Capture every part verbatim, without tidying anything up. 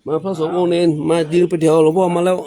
มาพระสงฆ์องค์เณร มายืนเป็นแถว หลวงพ่อมาแล้ว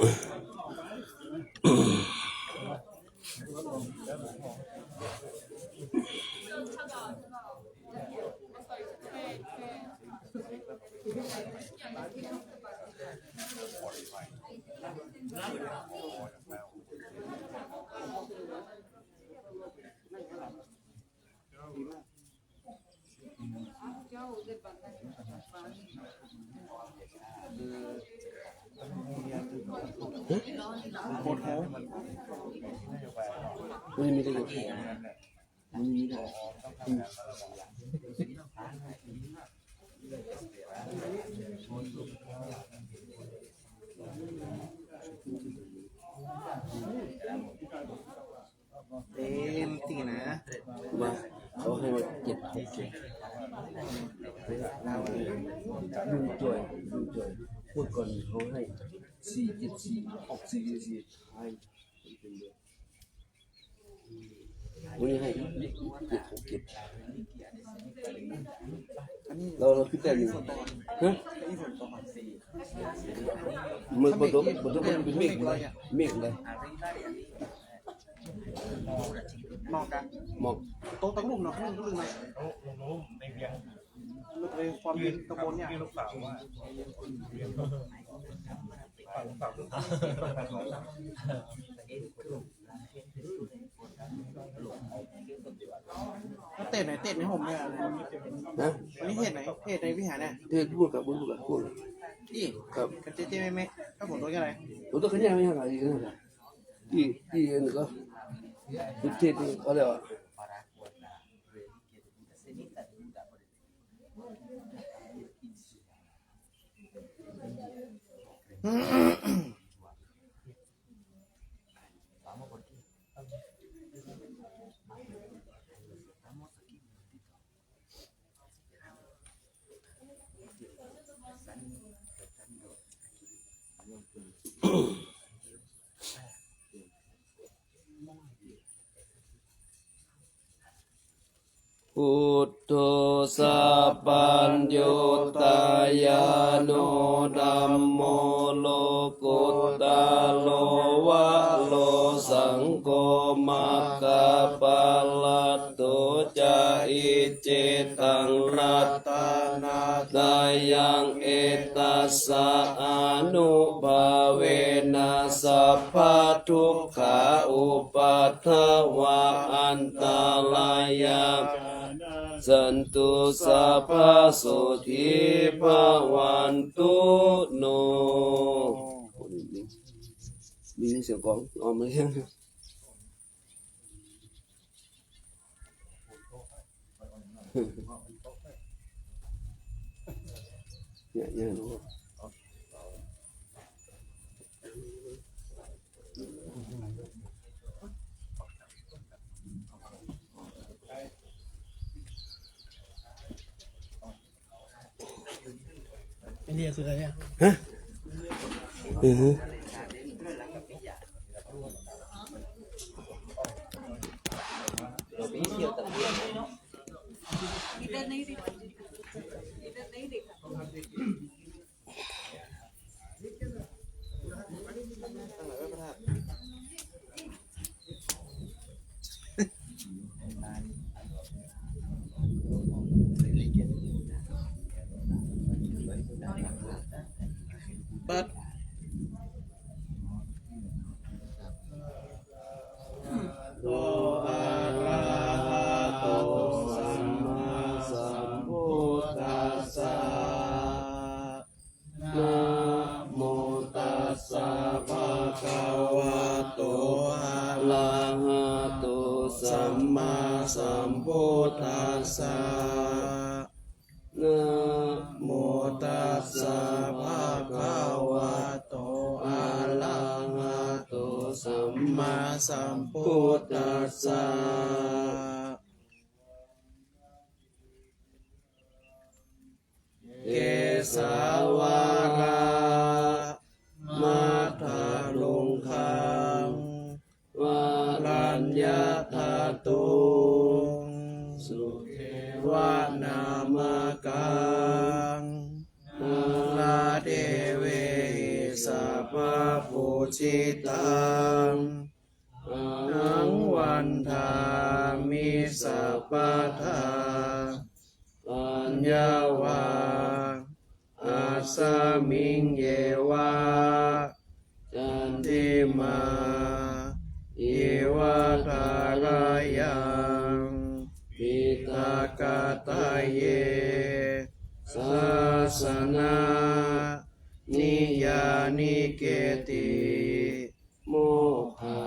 เต็มที่นะ มา เขาให้มาเจ็ดหกเจ็ด ลุงจ่อย ลุงจ่อย เมื่อก่อนเขาให้สี่เจ็ดสี่ ออกสี่เจ็ดสี่ ท้าย วันนี้ให้เจ็ดหกเจ็ด เรา เราคิดได้หนึ่ง ฮะ มัน มันต้อง มันต้องเป็นเมฆเลย เมฆเลย หมอกอะ หมอก โต๊ะตั้งรูปเนาะ รูปรูปนะ รูปในเวียง รูปในความเย็นตะบนเนี่ย ลูกสาวว่า เตศไหน เตศในผมเนี่ย ฮะ วันนี้เทศน์ไหน เทศน์ในวิหารเนี่ย เทศน์พูดกับ พูดกับ พูด นี่ ครับ กับเจ๊เจ๊แม่แม่ ถ้าผมโดนอะไร ผมต้องขยันไม่ห่างอะไรกันนะ ที่ ที่อันนี้ก็ ที่เทศน์นี่เขาเรียกว่า Buddho sabbaññutañāṇo, dhammo lokuttaro varo, saṅgho maggaphalaṭṭho ca, iccettaṃ ratanattayaṃ, etassa ānubhāvena sabbadukkhā upaddavā antarāyā ca nassantu, sabbasotthī bhavantu no. มีเสียงกลอง อ๋อ ไม่ใช่ เนี่ย เนี่ย ไอ้เนี่ยสุดอะไรเนี่ย ฮะ อือฮึ इधर नहीं दिखा, इधर नहीं दिखा। Bhagavato arahato sammāsambuddhassa. Namo tassa bhagavato arahato sammāsambuddhassa. Namo tassa bhagavato arahato sammāsambuddhassa. Kesavādamaddaluṅgaṃ varaññadhātuṃ sudevanāmakaṃ, nāḷhāde va pūjitaṃ, ahaṃ vandāmi sabbadā. Aññāvā asmiṃ yeva, candimā iva thārayaṃ, piṭakattaye sāsana niyāniketi, mokkha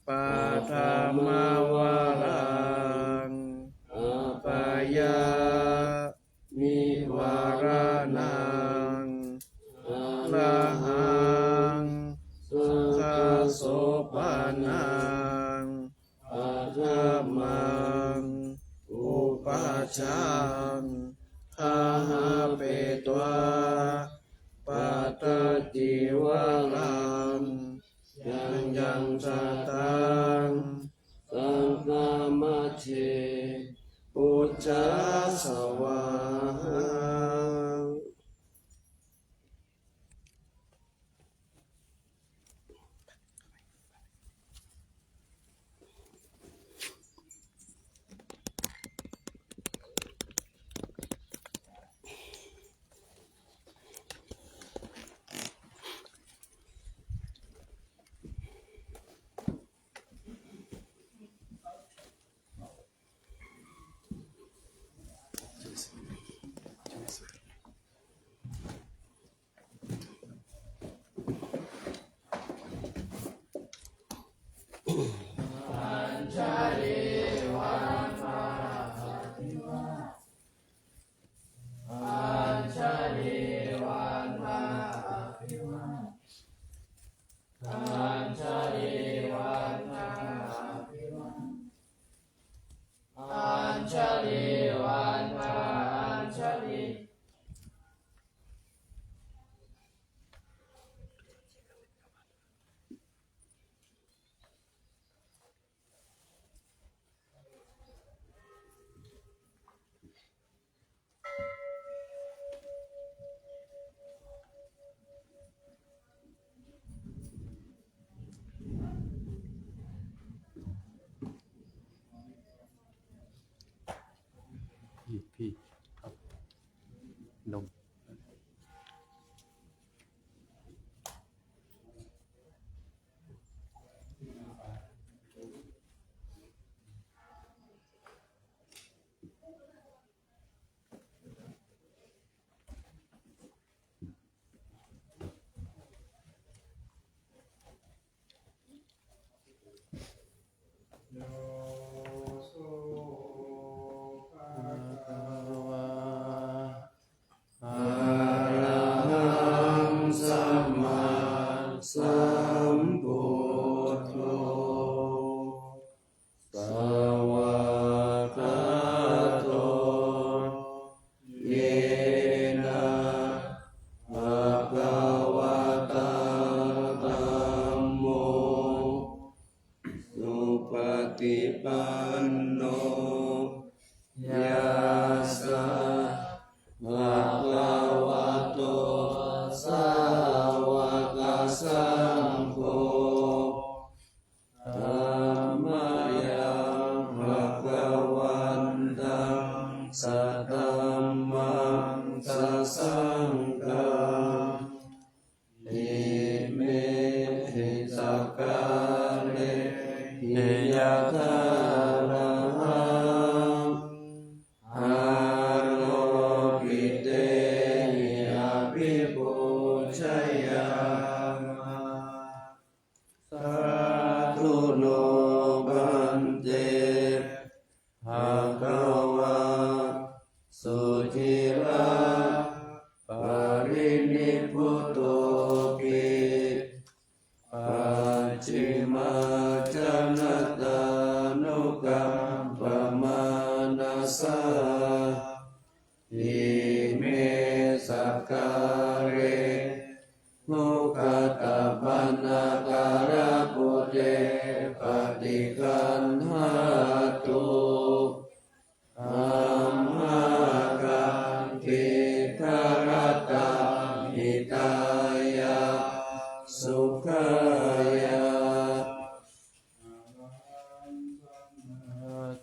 paṭhamavaraṃ apāyā nivāraṇaṃ, arahaṃ sakhasopaṇaṃ paṭhamaṃ upajjhaṃ gahapetvā pattacīvaraṃ, yaṃ yaṃ jātaṃ saṅghamajjhe pūjā svāhā. Arahaṃ sammāsambuddho svākkhāto yena bhagavatā dhammo supaṭipanno yassa bhagavato sāvakasaṅgho tammayaṃ bhagavantaṃ sadhammaṃ sasaṅghaṃ imehi sakkārehi yathārahaṃ āropitehi abhipūjayāma. Sādhu no bhante bhagavā suciraparinibbutopi pacchimājanatānukampamānasā ime sakkāre duggatapaṇṇākārabhūte paṭiggaṇhātu amhākaṃ dīgharattaṃ hitāya kāya.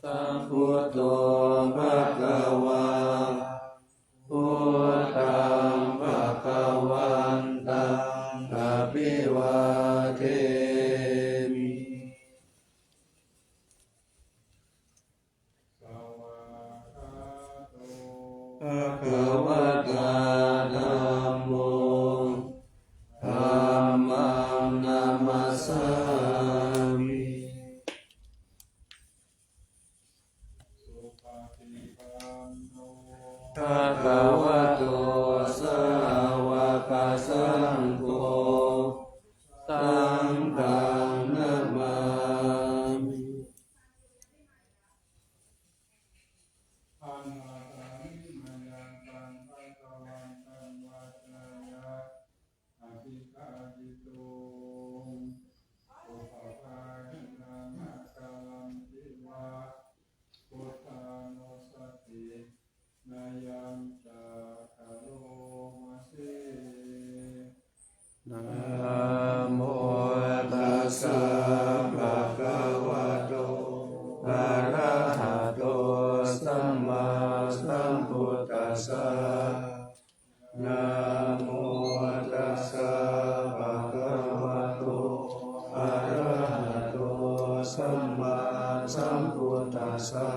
Sambuddho bhagavā, buddhaṃ bhagavantaṃ abhivādemi. Bhagavatā dhammo, dhammaṃ namassāmi. Bhagavato sāvakasaṅgho, saṅghaṃ namāmi. Anāthāni mayaṃ taṃ bhagavantaṃ vācāya abhigāyituṃ, upabhāyitaṃ ācaraṃ dīvā buddhānussatinayaṃ ca karoma se. Namo tassa bhagavato arahato sammāsambuddhassa. Namo tassa bhagavato arahato sammāsambuddhassa.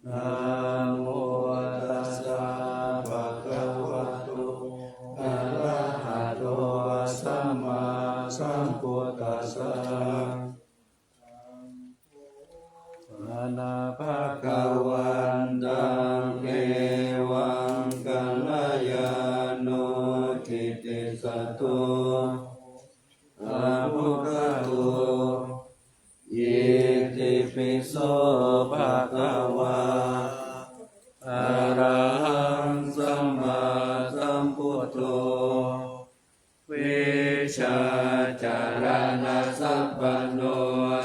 Namo tassa bhagavato arahato sammāsambuddhassa. Bhagavantaṃ evaṃ kalyāṇo kittisaddo abbhuggato, itipi so bhagavā arahaṃ sammāsambuddho, vijjācaraṇasampanno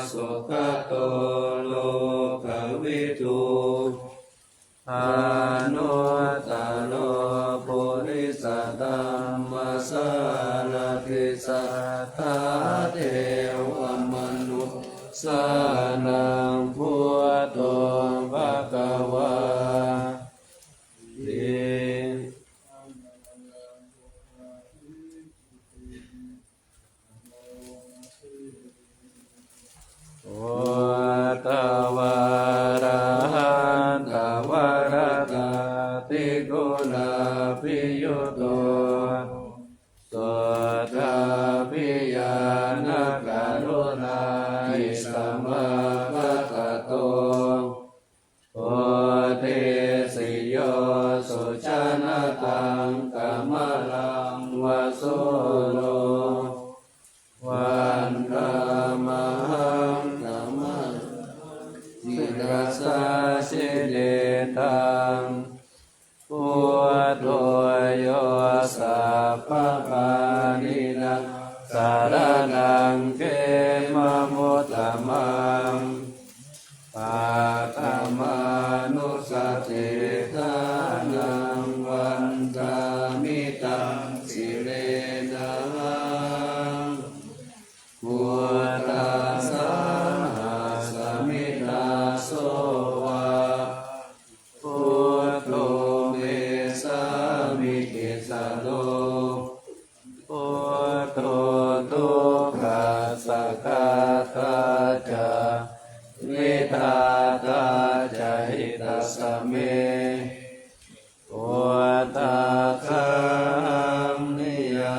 sugato lokavidū, anuttaro purisadammasārathi satthā devamanussānaṃ buddho bhagavāti. Buddhavārahantavaratādiguṇābhiyutto, suddhābhiñāṇakaruṇāhi samāgatatto, bodhesi yo sujanataṃ kamalaṃva sūro, vandāmahaṃ tamaham sirasā jinendaṃ. Buddho yo sabbapāṇīnaṃ saraṇaṃ khemamuttamaṃ, paṭhamānussatiṭṭhānaṃ vandāmi taṃ sirenahaṃ. Buddhassāhasmi dāso va, buddho me sāmikissaro, buddho dukkhassa ghātā ca vidhātā ca hitassa me. Buddhassahaṃ niya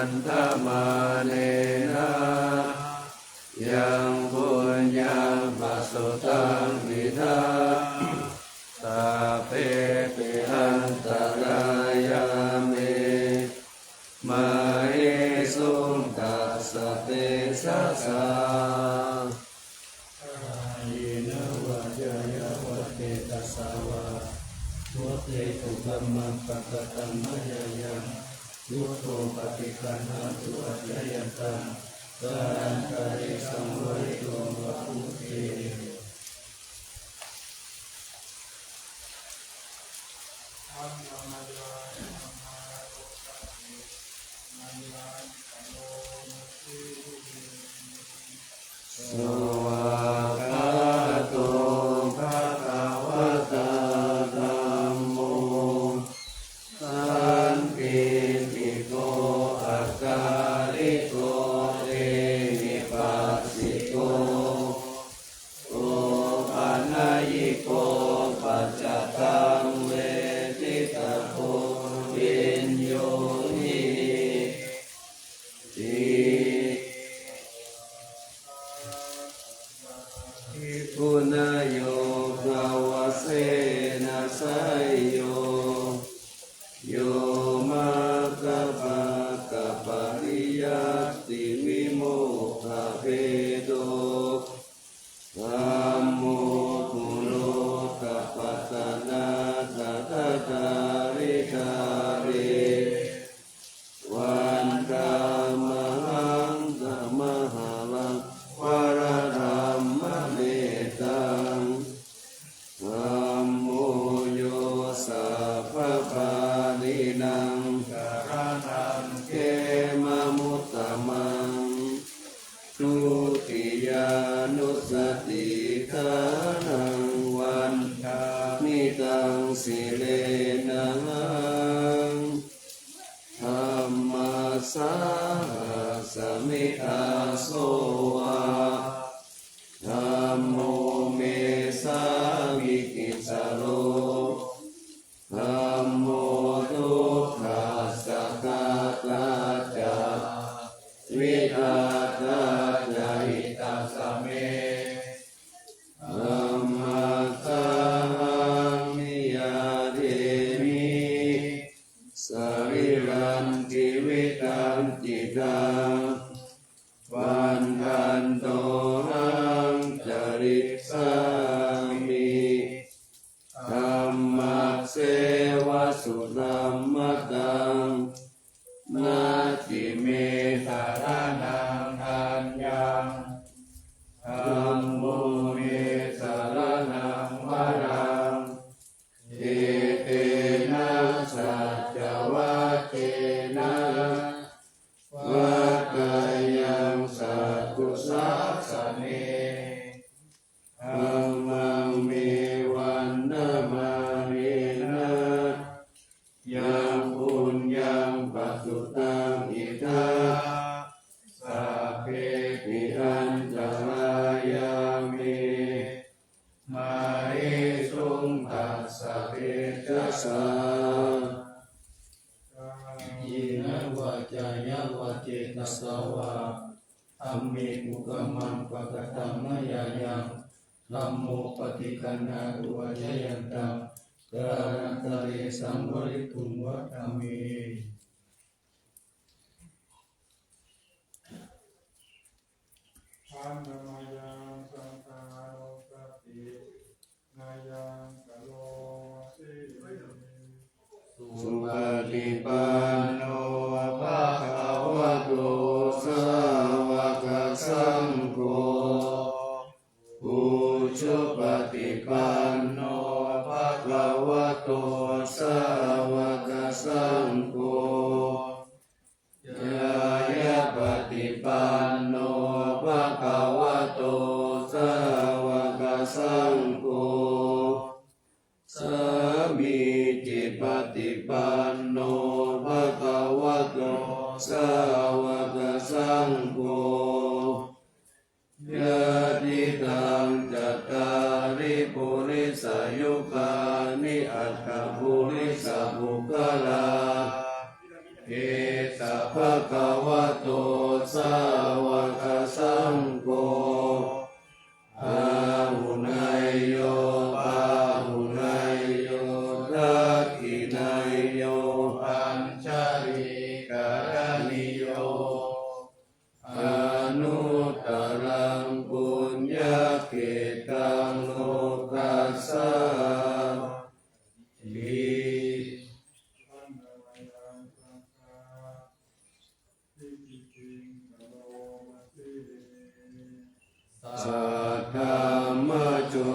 vandamānena yaṃ puññaṃ pasutaṃ idha, sabbepi antarāyā me māhesuṃ tassa tejasā. Kāyena vācāya va cetasā vā, buddhe kukammaṃ pakataṃ mayā yaṃ, buddho paṭiggaṇhatu accayantaṃ, kālantare saṃvarituṃ va buddhe. Svākkhāto bhagavatā dhammo, sandiṭṭhiko akāliko ehipassiko, opanayiko paccattaṃ veditabbo viññūhī ti. Bhikkhūnayoga vajjena seyyo, yo maggapākapariyattivimokkhabhedo, dhammo kulokapatanā tathāriṭṭhāri, vandāmahaṃ tamaharaṃ varadhammametaṃ. Dhammo yo sabbapāṇīnaṃ saraṇaṃ khemamuttamaṃ, dutiyānussatiṭṭhānaṃ vandāmi taṃ sirenahaṃ. Dhammassāhasmi dāso va, dhammo me sāmikissaro, dhammo dukkhassa ghātā ca, vidhātā ca hitassa me. Dhammassāhaṃ niyyādemi sarīrañjīvitañcidaṃ, vandantohaṃ carissāmi dhammasseva sudhammataṃ. Natthi me saraṇaṃ aññaṃ, dhammo me saraṇaṃ varaṃ, etena saccavajjena vaḍḍheyyaṃ satthu sāsane. Dhammaṃ me vandamānena yaṃ puññaṃ pasutaṃ idha, sabbepi antarāyā me māhesuṃ tassa tejasā. Kāyena vācāya va cetasā vā, dhamme kukammaṃ pakataṃ mayā yaṃ, dhammo paṭiggaṇhatu accayantaṃ, kālantare saṃvarituṃ va dhamme. Handa mayaṃ saṅghānussatinayaṃ karoma se. Supaṭipanno bhagavato sāvakasaṅgho, ujupaṭipanno bhagavato sāvakasaṅgho, ñāyapaṭipanno bhagavato sāvakasaṅgho, sāmīcipaṭipanno bhagavato sāvakasaṅgho, yadidaṃ cattāri purisayugāni aṭṭha purisapuggalā, Esa bhagavato sāvakasaṅgho, āhuneyyo pāhuneyyo dakkhiṇeyyo añjalikaraṇīyo, anuttaraṃ puññakkhettaṃ lokassāti. Saddhammajo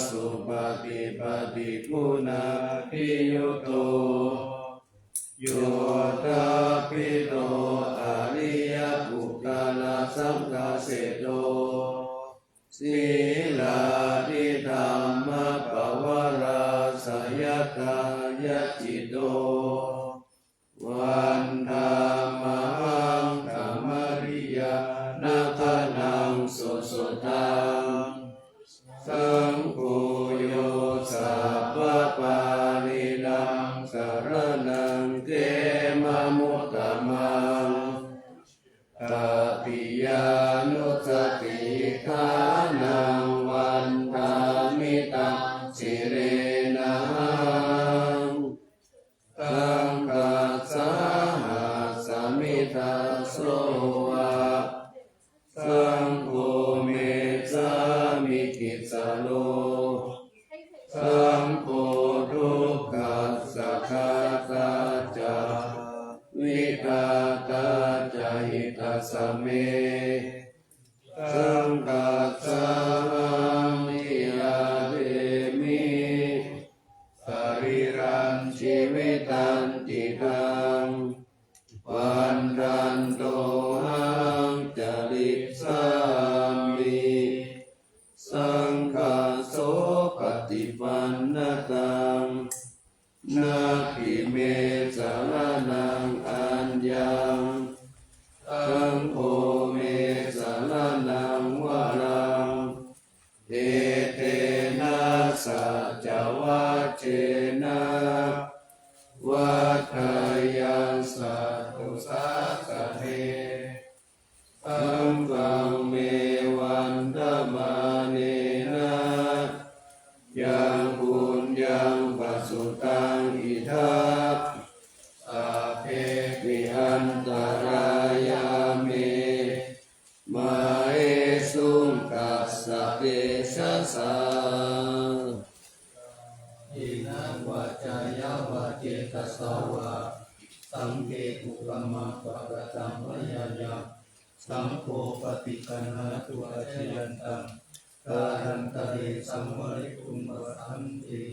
supaṭipattiguṇādiyutto, yoṭṭhabbidho ariyapuggalasaṅghaseṭṭho, sīlādidhammapavarāsayatthāya citto, vandāmahaṃ tamariyāna gaṇaṃ susuddhaṃ. Saṅgho yo sabbapāṇīnaṃ saraṇaṃ khemamuttamaṃ, tatiyānussatiṭṭhānaṃ vandāmi taṃ sirenahaṃ. Saṅghassāhasmi dāso va, saṅgho me sāmikissaro, saṅgho dukkhassa ghātā ca vidhātā ca hitassa me. Saṅghassāhaṃ ṭhitā demi sarīrañjīvitañcidaṃ, vandantohaṃ carissāmi saṅghassopaṭipannataṃ. Natthi me saraṇaṃ aññaṃ, saṅgho me saraṇaṃ varaṃ, etena saccavajjena vaḍḍheyyaṃ satthu sāsane. Saṅghaṃ me vandamānena yaṃ puññaṃ pasutaṃ idha, sabbepi antarāyā me māhesuṃ tassa tejasā. Kāyena vācāya va cetasā vā, saṅghe kukammaṃ pakataṃ mayā yaṃ, saṅgho paṭiggaṇhatu accayantaṃ, kālantare saṃvarituṃ va saṅghe.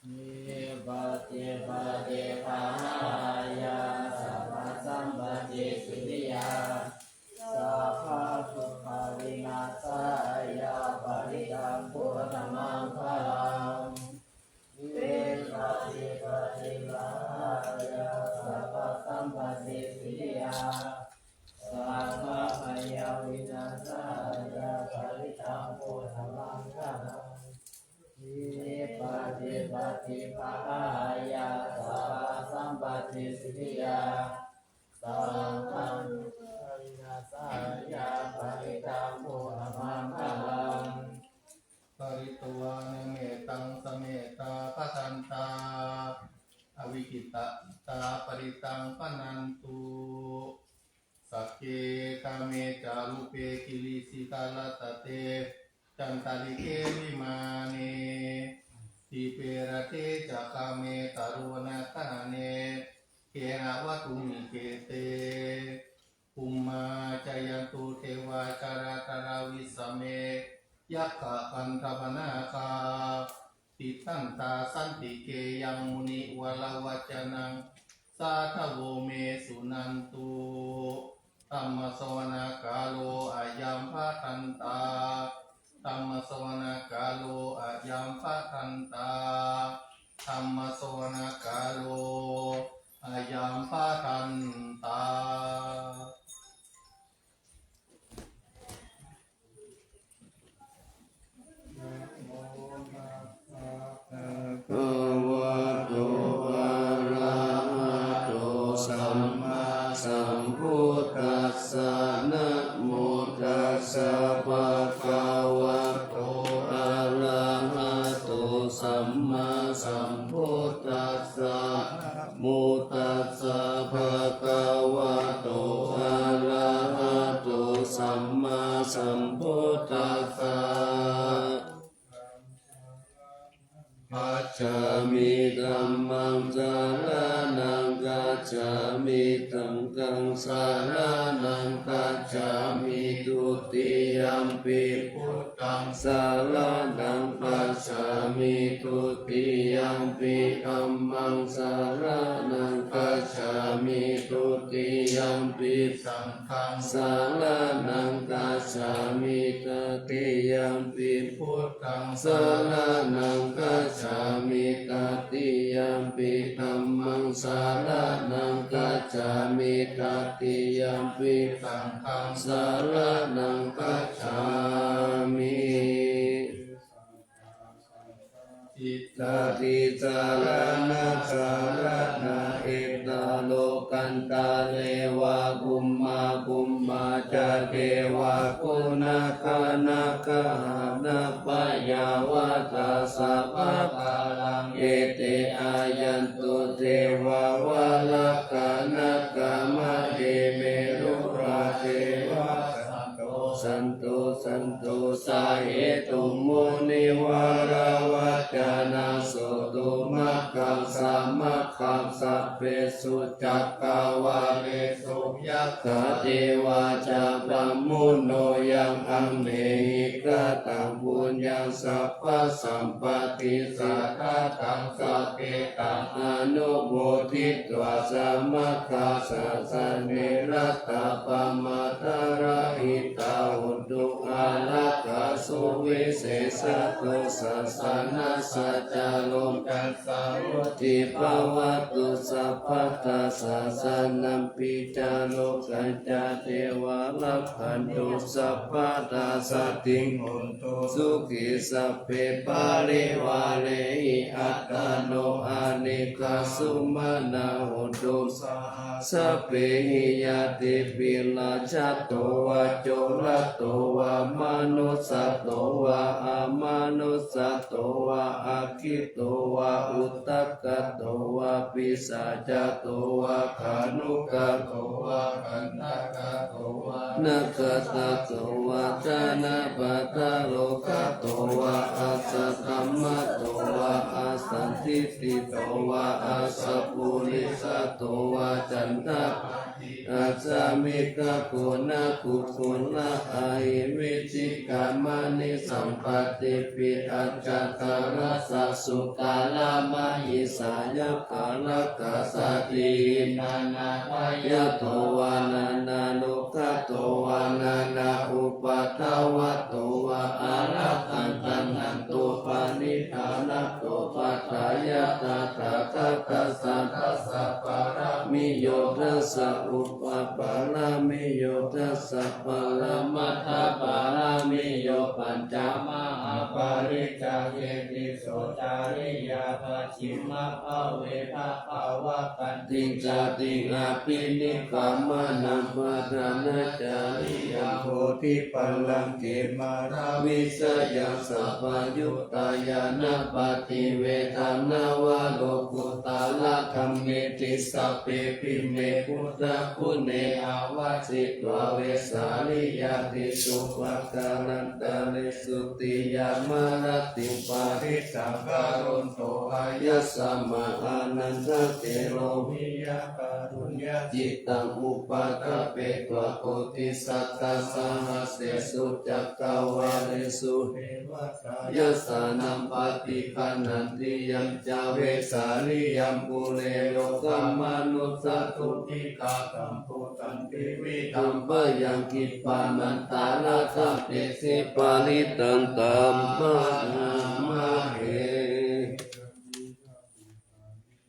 Vipattipaṭibāhāya sabbasampattisiddhiyā, sabbadukkhavināsāya parittaṃ brūtha maṅgalaṃ. Vipattipaṭibāhāya sabbasampattisiddhiyā, sabbabhayavināsāya parittaṃ brūtha maṅgalaṃ. Vipattipaṭibāhāya sabbasampattisiddhiyā, sabbadukkhavināsāya parittaṃ brūtha maṅgalaṃ. Pharitvāna mettaṃ samettā bhadantā, avikkhittacittā parittaṃ bhaṇantu. Sagge kāme ca rūpe girisikharataṭe cantalikkhe vimāne, dīpe raṭṭhe ca gāme taruvanagahane gehavatthumhi khette, bhummā cāyantu devā jalathalavisame yakkhagandhabbanāgā, tiṭṭhantā santike yaṃ munivaravacanaṃ sādhavo me suṇantu. Dhammassavanakālo ayambhadantā. Dhammassavanakālo ayambhadantā. Dhammassavanakālo ayambhadantā. Bhagavato Namo tassa bhagavato arahato sammāsambuddhassa. Gacchāmi. Dhammaṃ saraṇaṃ gacchāmi. Saṅghaṃ saraṇaṃ gacchāmi. Dutiyampi buddhaṃ saraṇaṃ gacchāmi. Dutiyampi dhammaṃ saraṇaṃ gacchāmi. Dutiyampi saṅghaṃ saraṇaṃ gacchāmi. Tatiyampi buddhaṃ saraṇaṃ gacchāmi. Tatiyampi dhammaṃ saraṇaṃ gacchāmi. Tatiyampi saṅghaṃ saraṇaṃ gacchāmi. Tisaraṇa saraṇa. Etha lokantare va bhummā bhummā ca devā guṇagaṇagahārapayyāvattā sabbapāṇaṃ ete āyantu devā valakanakamade merurā devā santo santo santo sahetuṃ munivaravacanaṃ sotumaggaṃ samaggaṃ sabbesu cakkavāḷesu yakkha devā ca brahmuno yaṃ amhehi kataṃ puññaṃ sabbasampatti sādhataṃ sabbe taṃ anumoditvā samaggā sāsane ratā pamādarahitā hontu ārakkhā suvisesato sāsanassa ca lokassa vuḍḍhī bhavatu sabbadā sāsanampi ca lokassa devā rakkhantu sabbadā saddhiṃ hontu sukhī sabbe parivārehi attano anīghā sumanā hontu saha sabbehi ñātibhi. Rājato vā corato vā manussato vā amanussato vā aggito vā udakato vā pisācato vā khāṇukato vā kaṇṭakato vā nakkhattato vā janapadarogato vā asaddhammato vā asandiṭṭhito vā asappurisato vā candamāgī asamigagoṇakukkuraahivicchikamaṇisappadīpiacchataracchasūkaramahisayakkha rakkhasadīhi nānābhayato vā nānārogato vā nānāupaddavato vā ārakkhantaṃ nandopanidhānato paṭṭhāya tathāgatassa dasa pāramiyo dasa upapāramiyo dasa paramatthapāramiyo pañca mahāpariccāge tisso cariyā pacchimabbhave bhavāvantiṃ jātiṃ abhinikkhamanaṃ padhānacariyaṃ bodhipallaṅke māravijayaṃ sabbaññutañāṇappaṭivedhaṃ navalokuttaradhammeti sabbepime buddhaguṇe āvajjitvā vesāliyā tīsu pākārantaresu tiyāmarattiṃ parittaṃ karonto āyasmā Ānandatthero viya kāruññacittaṃ upaṭṭhapetvā koṭisatasahassesu cakkavāḷesu devatā yassāṇaṃ paṭiggaṇhanti yañca vesāliyaṃ pure rogāmanussadubbhikkhasambhūtantividhaṃ bhayaṃ khippamantaradhāpesi parittaṃ taṃ bhaṇāma he.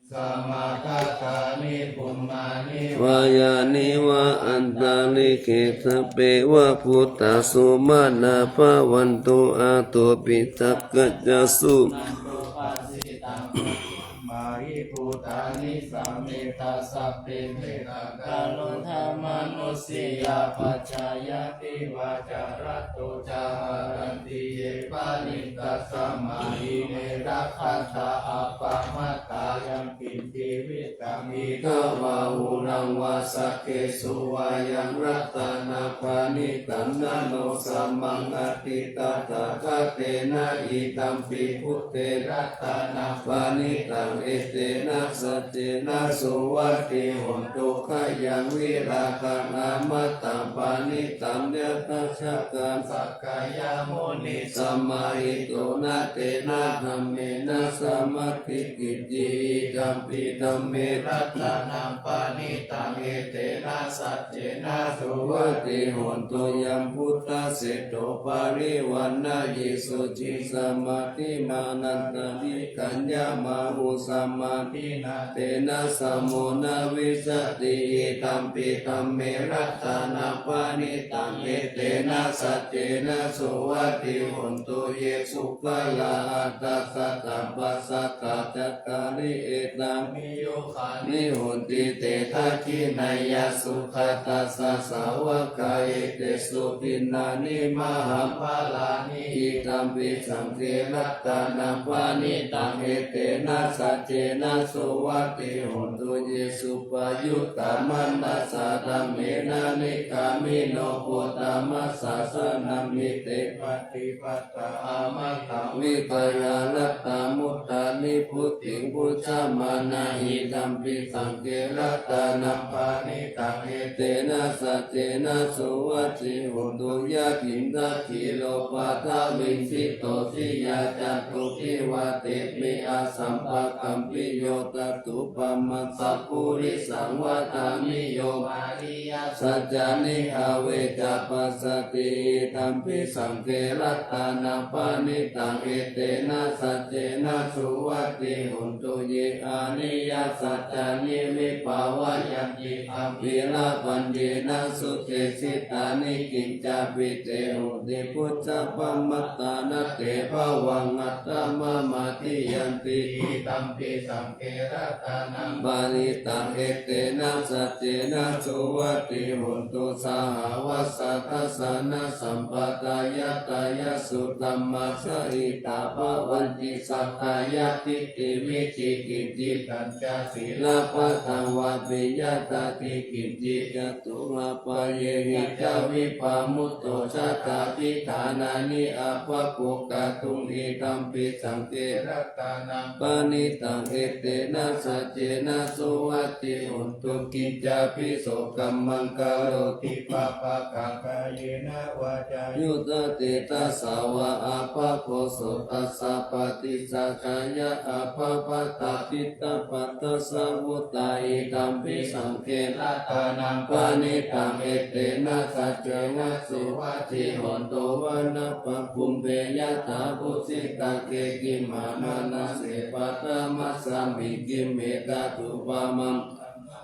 Samāgatāni bhummāni vā yāni va antalikkhe sabbe va bhūtā sumanā bhavantu athopi sakkacca suṇantu bhāsitaṃ. Yānīdha bhummāni bhūtāni sam Metā sabbe mettakāruṇā manussiyā pajāya divā ca ratto ca haranti ye paṇītasmā ime rakkhantā appamattā. Yaṅkiñci vittaṃ idha vā huraṃ vā saggesu vā yaṃ ratanaṃ paṇītaṃ na no samaṃ atthi tathāgatena idampi buddhe ratanaṃ paṇītaṃ etena saccena suvatthi hotu. Khayaṃ virāgaṃ amataṃ paṇītaṃ yadajjhagā sakyamunī samāhito na tena dhammena samatthi kiñci idampi dhamme ratanaṃ paṇītaṃ etena saccena suvatthi hotu. Yambuddhaseṭṭho parivaṇṇayī suciṃ samādhimānantarikaññamāhu samādhinā tena samo na vijjati idampi dhamme ratanaṃ paṇītaṃ etena saccena suvatthi hotu. Ye puggalā aṭṭha sataṃ pasatthā cattāri etāni yugāni honti te dakkhiṇeyyā sugatassa sāvakā etesu dinnāni mahapphalāni idampi saṅghe ratanaṃ paṇītaṃ etena saccena suvatthi hotu. Ye suppayuttā manasā daḷhena nikkāmino gotamasāsanamhi te pattipattā amataṃ vigayha laddhā mudhā nibbutiṃ bhuñjamānā idampi saṅghe ratanaṃ paṇītaṃ etena saccena suvatthi hotu. Yathīdha khīlo paṭhaviṃ sito siyā catubbhi vātebhi asampakampiyo tadupamaṃ sappurisaṃ vadāmi yo ariyasaccāni avecca passati idampi saṅghe ratanaṃ paṇītaṃ etena saccena suvatthi hotu. Ye ariyasaccāni vibhāvayanti gambhīrapaññena sudesitāni kiñcāpi te honti bhuñjappamatā na te bhavaṃ aṭṭhamamādiyanti idampi saṅghe ratanaṃ paṇītaṃ etena saccena suvatthi hotu. Sahāvassa dassanasampadāya tayassu dhammassa hitāya bhavanti sakkāyadiṭṭhi vicikicchitañca sīlabbataṃ vāpi yadatthi kiñci catūhapāyehi ca vippamutto cattābhiṭhānāni appakukkhatuṃ idampi saṅghe ratanaṃ paṇītaṃ etena saccena suvatthi hotu. Kiñcāpi so kammaṃ karoti pāpakaṃ kāyena vācāyuda cetasā vā appakroso tassa paṭicchādāya appamattā piṭṭhapatassa vuttā idampi saṅghe ratanaṃ paṇītaṃ etena saccena suvatthi hotu. Vanappagumbe yathā phussitagge gimhānamāse paṭhamasmiṃ gimhe tathūpamaṃ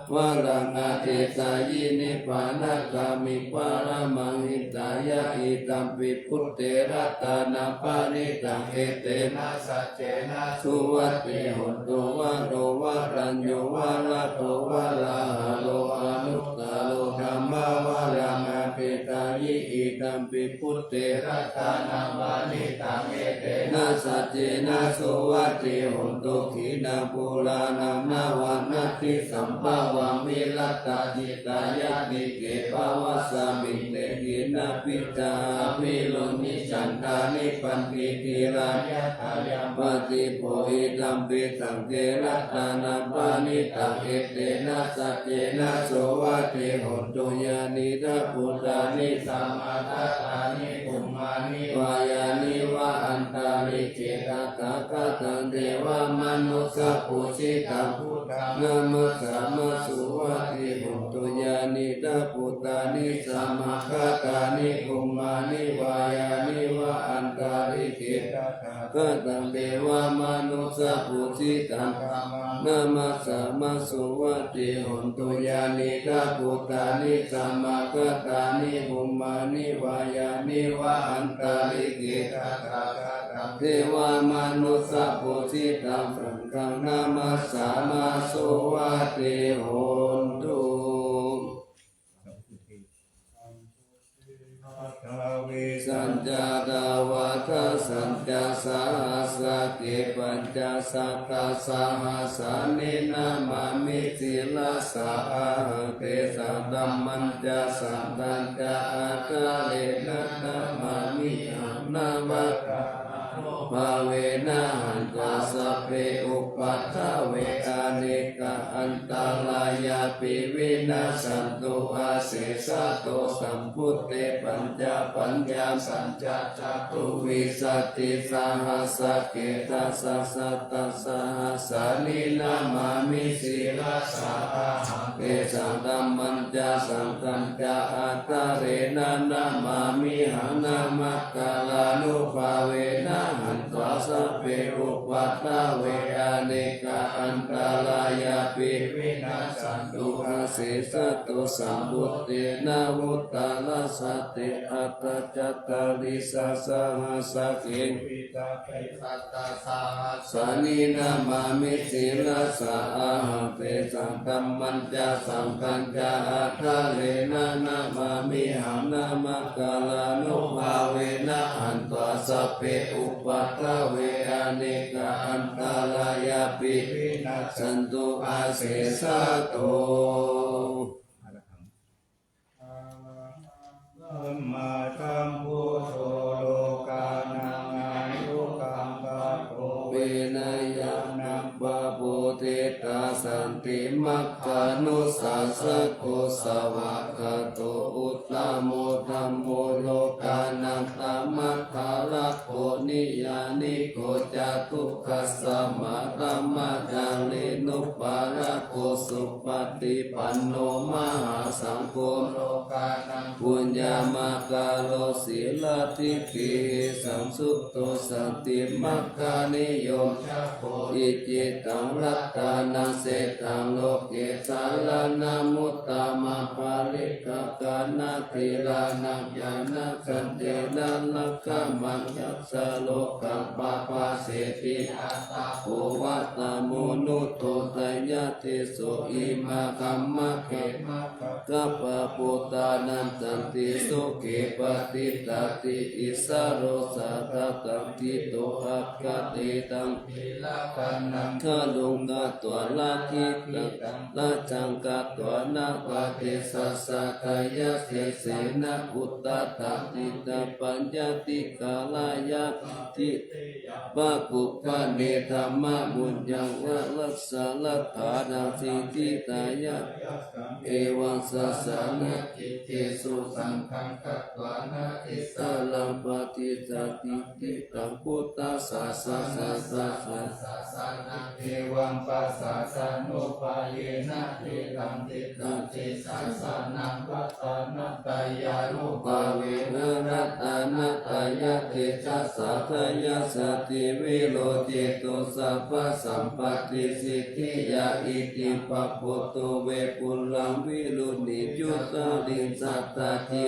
varaṃ adesayi nibbānagāmiṃ paramaṃ hitāya idampi buddhe ratanaṃ paṇītaṃ etena saccena suvatthi hotu. Varo varañño varado varāharo anuttaro dhammavaraṃ adesayi idampi buddhe ratanaṃ paṇītaṃ etena saccena suvatthi hotu. Khīṇaṃ purāṇaṃ navaṃ natthi sambhavaṃ virattacittāyatike bhavasmiṃ te khīṇabījā avirūḷhichandā nibbanti dhīrā yathāyampadīpo idampi saṅghe ratanaṃ paṇītaṃ etena saccena suvatthi hotu. Yānīdha bhūtāni samāgatāni bhummāni vā yāni va antalikkhe tathāgataṃ devamanussapūjitaṃ buddhaṃ namassāma suvatthi hotu. Yānīdha bhūtāni samāgatāni bhummāni vā yāni va antalikkhe tathāgataṃ devamanussapūjitaṃ dhammaṃ namassāma suvatthi hotu. Yānīdha bhūtāni samāgatāni bhummāni vā yāni va antalikkhe tathāgataṃ devamanussapūjitaṃ, saṅghaṃ namassāma suvatthi hotu. Aṭṭhavīsañca dvādasañca sahassake pañcasatasahassāni namāmi sirasā ahaṃ. Tesaṃ dhammañca saṅghañca ādarena namāmihaṃ. Navakāyānubhāvena hantvā sabbe upaddave anekā antarāyāpi vinassantu asesato. Sambuddhe pañcapaññāsañca catuvīsatisahassake dasasatasahassāni namāmi sirasā ahaṃ. Tesaṃ dhammañca saṅghañca ādarena namāmihaṃ. Navakāyānubhāvena hantvā sabbe upaddave anekā antarāyāpi vinassantu asesato. Sambuddhe navuttarasate aṭṭhacattāḷīsasahassake sāni namāmi sirasā ahaṃ. Tesaṃ dhammañca saṅghañca ādarena namāmihaṃ. Navakāyānubhāvena hantvā sabbe upaddave anekā antarāyāpi vinassantu asesato. Arahaṃ sammāsambuddho lokānaṃ anukampapo vinayaṃ pabodhitāsanti. Maggānussāsako svākkhāto uttamo dhammo lokānaṃ dhammaddharako niyyāniko ca dukkasmā dhammacarinu pālako supaṭipanno mahāsaṅgho lokānaṃ puññamakālo sīladiṭṭhihi saṃsutto santi maggāni yo icchitaṃ ratanaṃ setaṃ loke saraṇamuttamaṃ pariṭṭhakāna thīrānaṃ ñāṇasaccena rakkhaṃ maññassa lokaṃ pabhāseti. Atha kho vata manussottaya deso imā kammakkhe gabbaputtanaṃ santi sukhe patiṭṭhati issaro saha dakkhiṇo aggate taṃ ghaluṃ katvā lagītaṃ rājjaṃ katvāna vā desassa dayasena uttadhattita paññattikālāya pakkuppaṇe dhammaviññāṇaṃ rājaṃ saha dakkhiṇā siddhitāya evaṃ sāsaṇakiccesū saṅghaṃ katvāna issaraṃ paṭicca ṭṭhaṃ buddhassa sāsanassa sāsanaṃ evaṃpasaññānubhāvena ṭhitaṃ ṭhitā sāsanaṃ ratanattayānubhāvena ratanattayatejasā dāyassati virocato sabbasampattisiddhiyā. Itipi so bhagavato vepullā virūḷhichandā cittasārathi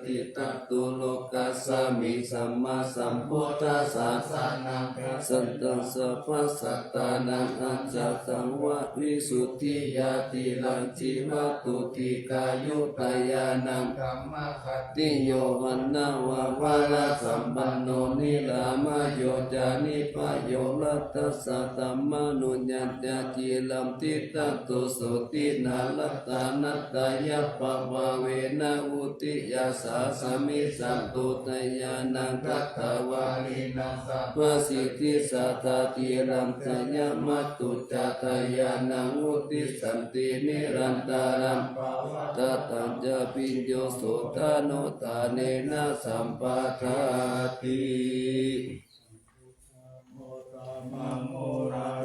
cittasārathi tato lokasmiṃ sammāsambuddhassa sāsanaṃ dasantaṃ sabbasattānaṃ ajjhattaṃ visuddhijātiraṃ jivadhutikāyuṃ dāyānaṃ dhammakhatti yo vaṇṇaṃ vā varasampanno nirāmayo ca nipāyo laddhassa dhammanuññatā ciraṃ tiṭṭhatu sotthinā ratanattayabhāvena vuḍḍhiyā saha samijjhatu dāyānaṃ katvāna sabbasiddhi satthā ciraṃ jayamatthu ca dāyānaṃ vuḍḍhissanti nirantaraṃ pavattataṃ ca bhiyyo sotthāno dānena sampādāti.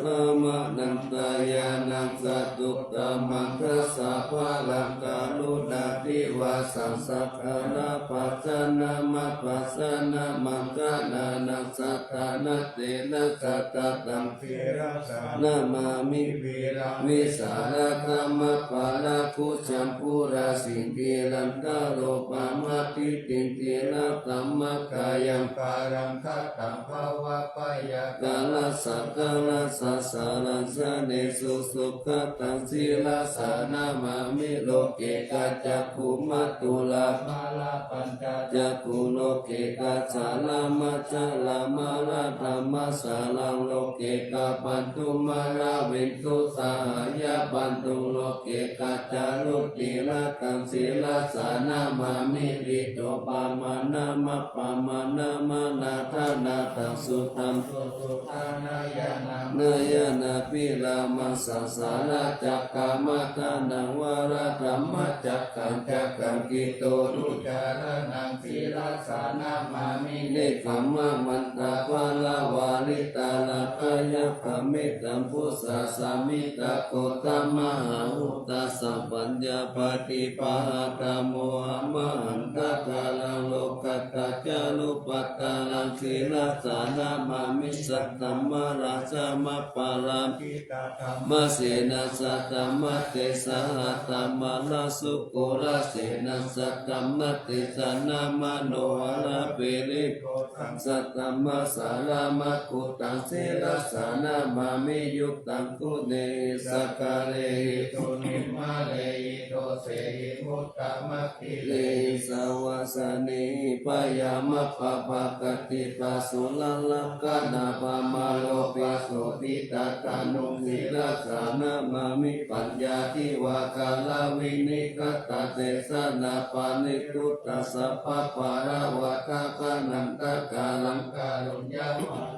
Brahmānantañāṇaṃ satuttamaṃ dasabalaṃ karuṇāti vāsaṃ sakkāra bhāsanaṃ mabbasanaṃ maṅgalānaṃ saddānaṃ tena sattataṃ sirasā namāmi viraṃ vītarāgaṃ appamāṇaṃ Kuccamburasīndīrantaropamādiṭṭhiṃ, tiṇṇatthamakkhayākaraṃ dhatamakkhayakkharassakarassasaranjanesu sugataṃ sirasā namāmi. Loke kacchaggumā dhūmābhaḷapañcacakkhū, loke kacchalamācharambarattamassaraṃ, loke kabaddhumaravindusahayabandhuṃ, loke kaccharucirattaṃ sirasā namāmi. Pītopamāṇamappamāṇamanādānatthaṃ, suddhaṃ suddhānāyānamānāyānābhirāmaṃ, sāsanajakkhamaddhānaṃ varadhammacakkaṃ, cakkaṃ kittonucāraṇaṃ sirasā namāmi. Nekkhammamantapaṇṇaravitarāgayakkhamettambusāsamittaghotaṃ, mahābhūtasamphaññapaṭipahātamohamahaṃ, tādāraṃ lokattacārubhaddāraṃ sirasā namāmi. Saddhammaratanaṃ aparājitasaṅghamā, sena saddhammattesa hatamārā, sūkara senā saddhammattesa naṃ manoharā. Piriṃsaṃ saddhammassāraṃ makkhuttaṃ sirasā namāmi. Yuttaṃ guṇehi sakkārehi duttimaṇehi dosehi muttamaṅ- -gilēhi savāsanehi byāmappabhāgāti. Pāsurakkhaṇapamāro pāsubhi tadanū sirasā namāmi. Paññāti vā gaḷā vinigatadesanā, paṇidutā sabbapāḷavakkhākā, nandakālaṃ kāruññavā-